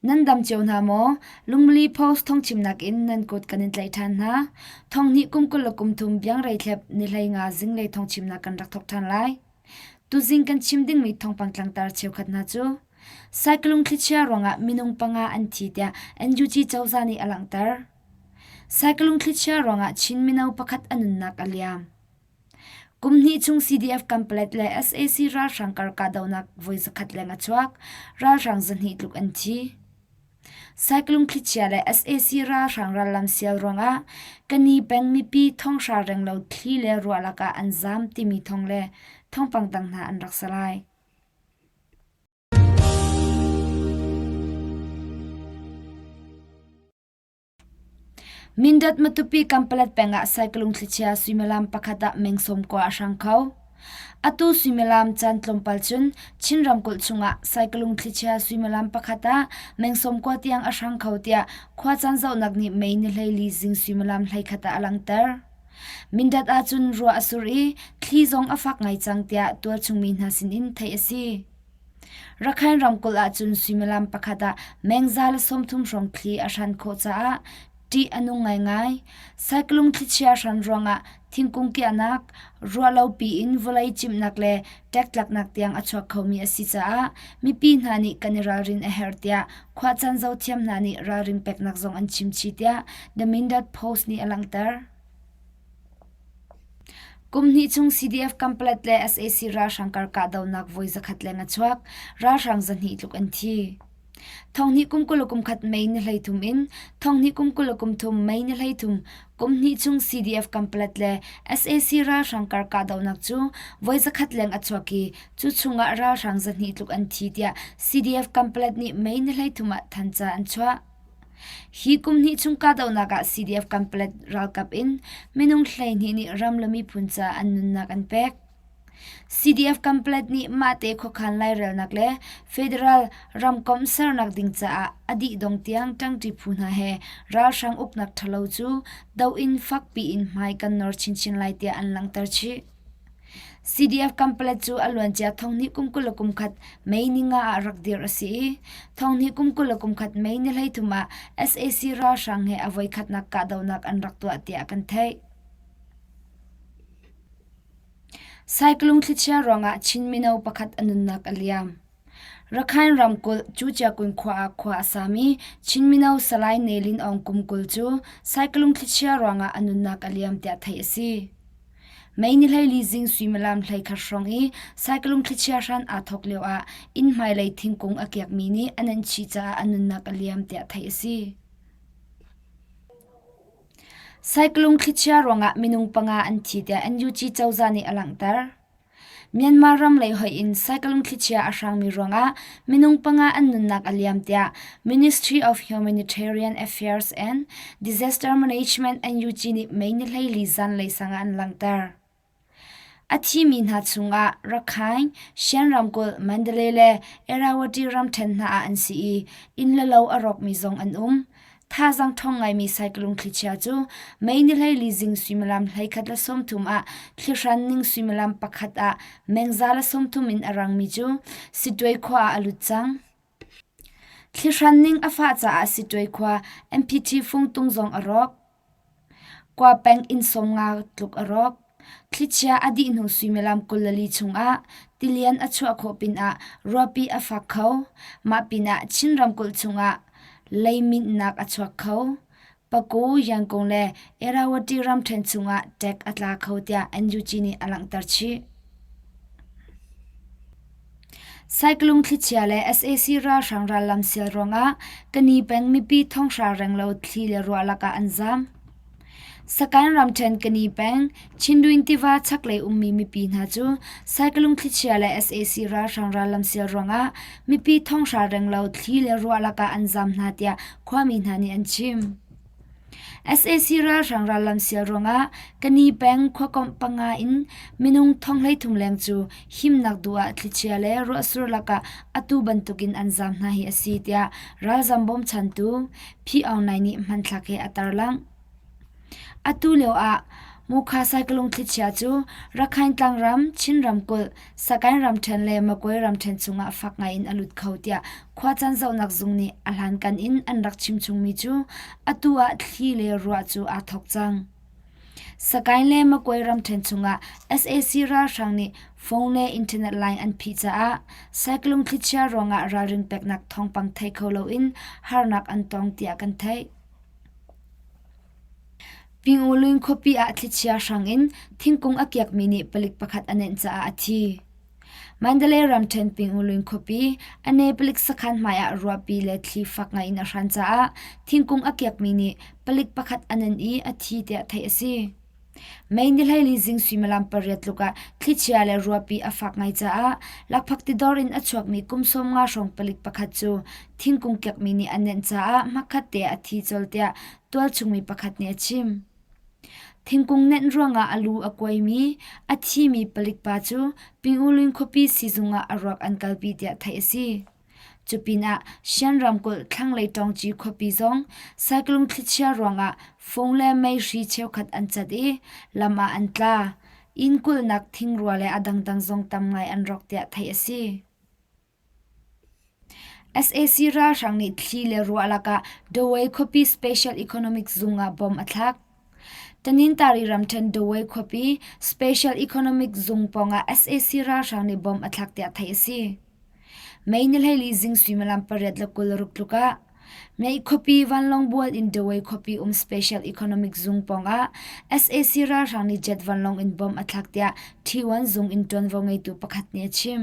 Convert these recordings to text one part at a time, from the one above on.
Nan dam cio hna maw? Lungmili Post thawngchimnak in nan kut kan in tlaih ṭhan hna. Thonghnih kum 23 biangreithlep ni 15 zinglei thawngchimnak kan rak thawk ṭhan lai. Tuzing kan chim dingmi thawngpang tlangtar cheukhat hna cu Saikalung thlichia ruangah minung panga an thi tiah NUG cozah nih a langhter. Saikalung thlichia ruangah Chin mino pakhat a nunnak a liam. Kum hnih chung CDF Kanpalet le sac ralhrang kar kahdohnak voi zakhat leng a chuak. Ralhrang zahnih tluk an thi. Saiklung thlichia le sac ralhrang rallam sial ruangah Kani peng mipi thonghra renglo thli le ruah lakah an zaam timi thong le thawngpang dang hna an rak si lai. Mindat Matupi Kanpalet peng ah saikalung thlichia suimilam pakhat ah meng sawmkua a hrang kho. Atu suimilam caan tlawmpal cun Chin ramkulh chungah saikalung thlichia suimilam pakhat ah meng sawmkua tiang a hrang kho tiah khuacaan zohnak nih May ni 14 zing suimilam 11 ah a langhter. Mindat ahcun ruah a sur i thli zong a fak ngai cang tiah tualchung mi hna sinin theih a si. Rakhine ramkulh ahcun suimilam pakhat ah mengza le 30 hrawng thli a hran khawh caah ṭih a nung ngaingai. Saiklung thlichia hran ruangah thingkung kiahnak, ruahlopi in vawlei cimhnak le ṭektlaknak tiang a chuak khomi a si caah mipi hna nih kan i ralrin a herh tiah khuacaan zohthiam hna nih ralring peknak zong an chim chih tiah The Mindat Post nih a langhter. Kum hnih chung CDF Kanpalet le sac ralhrang kar kahdohnak voi zakhat leng a chuak. Ralhrang zahnih tluk an thi. Thonghnih kum 20 kum khat May ni 13 in thonghnih kum 20 kum thum May ni 13 kum hnih chung CDF Kanpalet le sac ralhrang kar kahdohnak cu voi zakhat leng a chuak i cu chungah ralhrang zahnih tluk an thi tiah CDF Kanpalet nih May ni 13 ah thanca an chuah. Hi kum hnih chung kahdohnak ah CDF Kanpalet ralkap in minung 12 nih ram le miphun caah an nunnak an pek. CDF Kanpalet nih mahte khuakhan lairelnak le federal ramkomh sernak ding caah a dihdong tiang ṭangṭi phu hna he ralhrang uknak ṭhalo cu doh in fakpi in hmai kan nor chinchin lai tiah an langhter chih. CDF Kanpalet cu a luancia thonghnih kum 21 May ni nga ah rak dirh a si i thonghnih kum 21 May ni 33 ah sac ralhrang he a voikhatnak kahdohnak an rak tuah tiah kan theih. Saiklung thlichia ruangah Chin mino pakhat a nunnak a liam. Rakhine ramkulh Cuciakun khua ah khua a sami Chin mino Salai Ne Lin Aung kum 20 cu saiklung thlichia ruangah a nunnak a liam tiah theih a si. Mei ni 14 zing suimilam 11 hrawng i saiklung thlichia hran aa thawk lioah inn hmailei thingkung a kiakmi nih a nenh chih caah a nunnak a liam tiah theih a si. Saiklung thlichia ruangah minung panga an thi tiah NUG cozah nih a langhter. Myanmar ram lei hoih in saiklung thlichia a hrangmi ruangah minung panga an nunnak a liam tiah Ministry of Humanitarian Affairs and Disaster Management NUG nih May ni 14 zanlei sang ah an langhter. A thimi hna chungah Rakhine, Shan ramkulh, Mandalay le Irrawaddy ramṭhen hna ah an si i inn le lo a rawkmi zong an um. Thazaang ṭhawng ngaimi saiklung thlichia cu May ni 14 zing suimilam 11:30 ah thlihran ning suimilam pakhat ah mengza le 30 in a rangmi cu Sittwe khua ah a lut cang. Thlihran ning a fah caah Sittwe khua MPT fungtung zong a rawk. Kua peng inn 50 tluk a rawk. Thlichia a dih hnu suimilam 24 chungah tilian a chuah khawh pinah ruahpi a fak kho. Mah pinah Chin ramkulh chungah leiminhnak a chuak kho. Paku, Yangon le Irrawaddy ramṭhen chungah ṭek a tla kho tiah NUG nih a langhter chih. Saiklung thlichia le sac ralhrang rallam sial ruangah Kani peng mipi thonghra renglo thli le ruah lakah an zaam. Sakaing ramṭhen Kani peng, Chindwin tiva chaklei ummi mipi hna cu Saikalung thlichia le sac ralhrang rallam sial ruangah mipi thonghra renglo thli le ruah lakah an zaam hna tiah khuami hna nih an chim. Sac ralhrang rallam sial ruangah Kani peng khuakomh panga in minung 33 leng cu himnak duh ah thlichia le ruahsur lakah atu bantukin an zaam hna hi a si tiah ralzam bawmchantu Phi Aung Nai nih hmanthlak he a tarlangh. Atu lio ah. Mukha saikalung thlichia cu Rakhine tlangram, Chin ramkulh, Sagaing ramṭhen le Magway ramṭhen chungah fak ngaiin a lut kho tiah khuacaan zohnak zung nih a hlankan in an rak chimchungmi cu atu ah thli le ruah cu aa thawk cang. Sagaing le Magway ramṭhen chungah sac ralhrang nih phone le internet line an phih caah saikalung thlichia ruangah ralring peknak thawngpang thei kho loin harnak an tong tiah kan theih. Pingulin khuapi ah thlichia hrang in thingkung a kiakmi nih palik pakhat a nenh caah a thi. Mandalay ramṭhen Pingulin khuapi Ane palik sakhan hmai ah ruahpi le thli fak ngai in a hran caah thingkung a kiakmi nih palik pakhat a nenh i a thi tiah theih a si. May ni 14 zing suimilam pariat tluk ah thlichia le ruahpi a fak ngai caah lakphak tidor in a chuakmi kum 50 hrawng palik pakhat cu thingkung kiakmi nih a nenh caah hmakhat te ah a thi colh tiah tualchung mi pakhat nih a chim. Thingkung nenh ruangah a lu a kuaimi, a thimi palik pa cu Pingulin khuapi siizung ah a ruak an kalpi tiah theih a si. Cupinah Shan ramkulh thlanglei Tawngci khuapi zong saiklung thlichia ruangah fung le meihri cheukhat an cat i lam ah an tla. Inn kulhnak thingrua le a dangdang zong tam ngai an rawk tiah theih a si. Sac ralhrang nih thli le ruah lakah Dawei khuapi Special Economic Zung ah bom a thlak. Tanintari ramṭhen Dawei khuapi Special Economic Zung pawngah sac ralhrang nih bom a thlak tiah theih a si. May ni 14 zing suimilam 8:26 tluk ah Mei khuapi vanlawng bual in Dawei khuapi um Special Economic Zung pawngah sac ralhrang nih jet vanlawng in bom a thlak tiah T1 zung in ṭuanvo ngeitu pakhat nih a chim.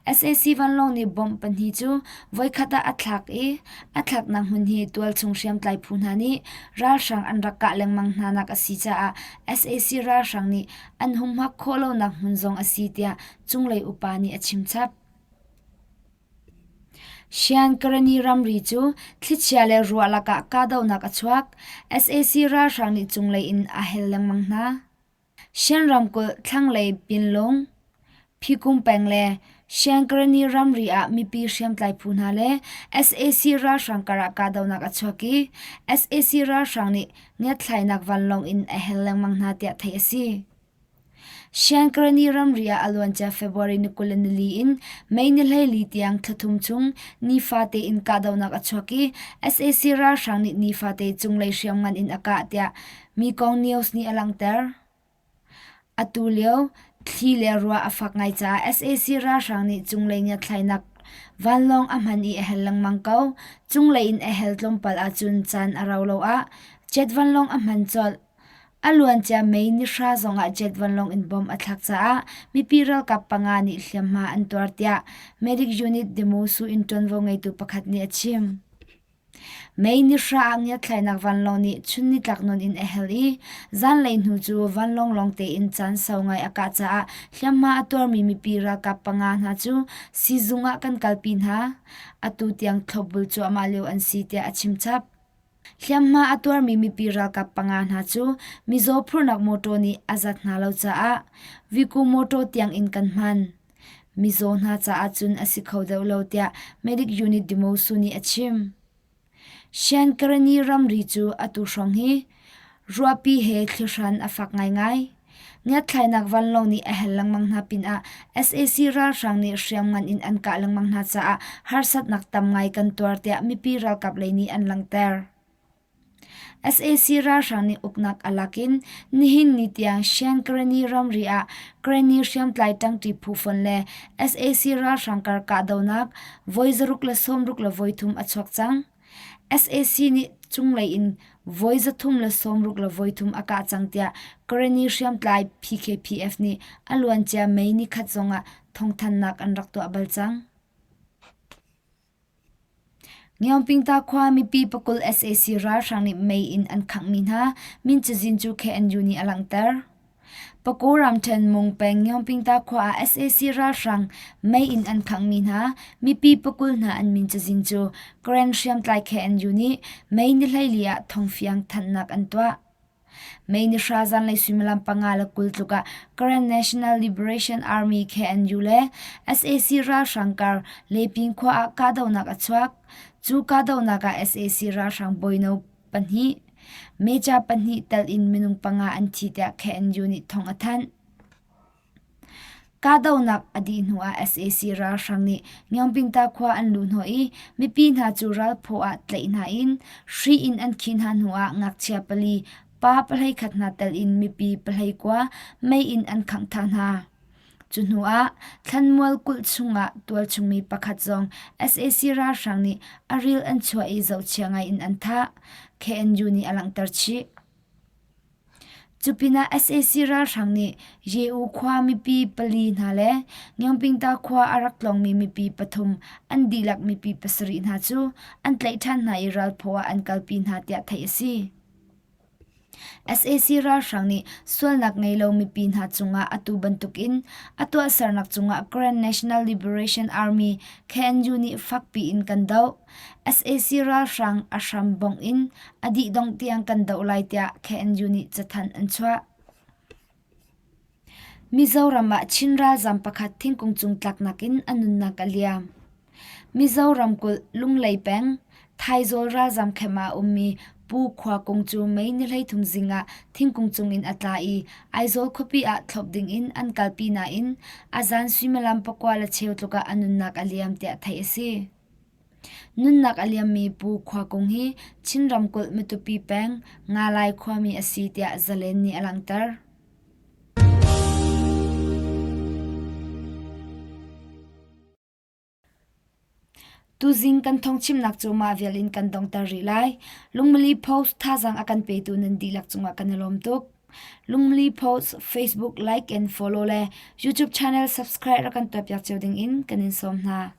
Sac vanlawng nih bomb pahnih cu voikhat ah a thlak i a thlaknak hmun hi tualchung hriamtlai phu hna nih ralhrang an rak kah lengmang hna nak a si caah sac ralhrang nih an humhak khawh lonak hmun zong a si tiah cunglei upa nih a chimchap. Shan Karani ramri cu thlichia le ruah lakah kahdohnak a chuak. Sac ralhrang nih cunglei in a hel lengmang hna. Shan ramkulh thlanglei Pinlung, Phikung peng le Shankarani ramri ah mipi hriamtlai phu hna le sac ralhrang karah kahdohnak a chuak i sac ralhrang nih ngiatthlainak vanlawng in a hel lengmang hna tiah theih a si. Shankarani ramri ah a luancia February ni 24 in May ni 14 tiang thlathum chung nifate in kahdohnak a chuak i sac ralhrang nih nifate cunglei hriamngan in a kah tiah Mekong News nih a langhter. Atu lio thli le ruah a fak ngai caah sac ralhrang nih cunglei ngiatthlainak vanlawng a hman i a hel lengmang ko. Cunglei in a hel tlawmpal ahcun caan a rau lo ah jet vanlawng a hman colh. A luancia May ni hra zongah jet vanlawng in bomb a thlak caah mipi ralkap panga nih hliamhma an tuar tiah Medic Unit Demosu in ṭuanvo ngeitu pakhat nih a chim. Mei ni hra ah ngiatthlainak vanlawng nih chun nitlak nawn in a hel i zanlei hnu cu vanlawng lawng tein caan sau ngai a kah caah hliamhma a tuarmi mipi ralkap panga hna cu siizung ah kan kalpi hna. Atu tiang thlopbul cuahmah lio an si tiah a chimchap. Hliamhma a tuarmi mipi ralkap panga hna cu mizaw phurhnak mawṭaw nih a zat hna lo caah Viku mawṭaw tiang in kan hman. Mizaw hna caah cun a si kho deuh lo tiah Medic Unit Demosu nih a chim. Shan Karani ramri cu atu hrawng hi ruahpi he thlihran a fak ngaingai. Ngiatthlainak vanlawng nih a hel lengmang hna pinah sac ralhrang nih hriamngan in an kah lengmang hna caah harsatnak tam ngai kan tuar tiah mipi ralkap lei nih an langhter. Sac ralhrang nih uknak a lak in nihin ni tiang Shan Karani ramri ah Karani hriamtlai ṭangṭi phu fonh le sac ralhrang kar kahdohnak voi 663 a chuak cang. Sac nih cunglei in voi 363 a kah cang tiah Karani hriamtlai PKPF nih a luancia May nikhat zongah thawngthanhnak an rak tuah bal cang. Ngiaungpingta khua mipi pakul sac ralhrang nih mei in an khanghmi hna min cazin cu KNU nih a langhter. Paku ramṭhen Mung peng Ngiaungpingta khua ah sac ralhrang mei in an khanghmi hna mipi pakul hna an min cazin cu Karen hriamtlai KNU nih May ni 14 ah thawngfiang thanhnak an tuah. May ni hra zanlei suimilam 5:20 tluk ah Karen National Liberation Army KNU le sac ralhrang kar Lepin khua ah kahdohnak a chuak. Cu kahdohnak ah sac ralhrang bawino pahnih. Meja pahnih tel in minung panga an thi tiah KNU nih thawng a thanh. Kahdohnak a dih hnuah sac ralhrang nih Nyaungpinta khua an luhhnawh i mipi hna cu ralphaw ah tlaih hna in hri in an khih hna hnuah ngakchia pali pa pahleikhat hna tel in mipi pahleikua mei in an khangh thah hna. Cu hnuah thlanmual kulh chungah tualchung mi pakhat zong sac ralhrang nih a ril an chuah i zohchia ngai in an thah. KNU nih a langhter chih. Cupinah sac ralhrang nih Ye-U khua mipi pali hna le Nyaungpingta khua a rak tlawngmi mipi pathum an dihlak mipi pasarih hna cu an tlaih ṭhan hna i ralphaw ah an kalpi hna tiah theih a si. Sac ralhrang nih sualnak ngei lo mipi hna cungah atu bantukin a tuahsernak cungah Karen National Liberation Army KNU nih fakpi in kan doh. Sac ralhrang a hram bongh in a dihdongh tiang kan doh lai tiah KNU nih cathanh an chuah. Mizoram ah Chin ralzam pakhat thingkung cung tlaknak in a nunnak a liam. Mizo ramkulh Lunglei peng, Thaizawl ralzam camp ah a ummi Pu Khua Kung cu May ni 13 zing ah thingkung cung in a tla i Aizawl khuapi ah thlop ding in an kalpi nain a zan suimilam pakua le cheu tluk ah a nunnak a liam tiah theih a si. Nunnak a liammi Pu Khua Kung hi Chin ramkulh Matupi peng Ngalai khuami a si tiah Zalen nih a langhter. Tuzing kan thawngchimnak cu mah vial in kan dongter rih lai. Lungmali Post thazaang a kan petu nan dihlak cungah kan i lawm tuk. Lungmali Post Facebook like and follow le YouTube channel subscribe rak kan tuahpiak cio ding in kan in sawm hna.